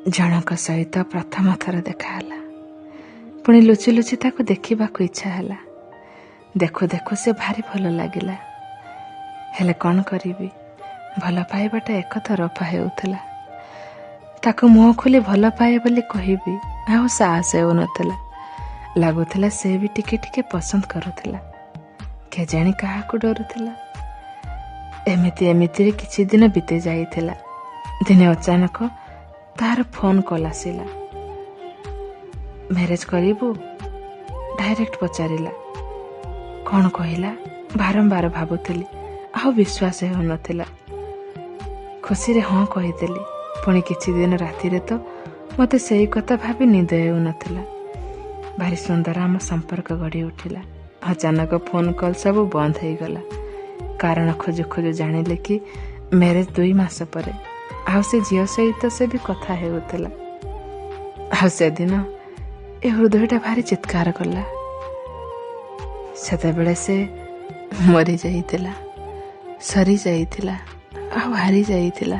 ଜଣଙ୍କ ସହିତ ପ୍ରଥମ ଥର ଦେଖାହେଲା, ପୁଣି ଲୁଚି ଲୁଚି ତାକୁ ଦେଖିବାକୁ ଇଚ୍ଛା ହେଲା। ଦେଖୁ ଦେଖୁ ସେ ଭାରି ଭଲ ଲାଗିଲା। ହେଲେ କ'ଣ କରିବି, ଭଲ ପାଇବାଟା ଏକତରଫା ହେଉଥିଲା। ତାକୁ ମୁହଁ ଖୋଲି ଭଲ ପାଏ ବୋଲି କହିବି ଆଉ ସାହସ ହେଉନଥିଲା। ଲାଗୁଥିଲା ସେ ବି ଟିକେ ଟିକେ ପସନ୍ଦ କରୁଥିଲା, କେଜାଣି କାହାକୁ ଡରୁଥିଲା। ଏମିତି ଏମିତିରେ କିଛି ଦିନ ବିତି ଯାଇଥିଲା। ଦିନେ ଅଚାନକ ତାର ଫୋନ୍ କଲ୍ ଆସିଲା। ମ୍ୟାରେଜ କରିବୁ? ଡାଇରେକ୍ଟ ପଚାରିଲା। କ'ଣ କହିଲା ବାରମ୍ବାର ଭାବୁଥିଲି, ଆଉ ବିଶ୍ୱାସ ହେଉନଥିଲା। ଖୁସିରେ ହଁ କହିଦେଲି। ପୁଣି କିଛି ଦିନ ରାତିରେ ତ ମୋତେ ସେଇ କଥା ଭାବି ନିଦ ହେଉନଥିଲା। ଭାରି ସୁନ୍ଦର ଆମ ସମ୍ପର୍କ ଗଢ଼ି ଉଠିଲା। ଅଚାନକ ଫୋନ୍ କଲ୍ ସବୁ ବନ୍ଦ ହେଇଗଲା। କାରଣ ଖୋଜୁ ଖୋଜୁ ଜାଣିଲେ କି ମ୍ୟାରେଜ 2 ମାସ ପରେ, ଆଉ ସେ ଝିଅ ସହିତ ସେ ବି କଥା ହେଉଥିଲା। ଆଉ ସେଦିନ ଏ ହୃଦୟଟା ଭାରି ଚିତ୍କାର କଲା। ସେତେବେଳେ ସେ ମରିଯାଇଥିଲା, ସରିଯାଇଥିଲା ଆଉ ହାରି ଯାଇଥିଲା।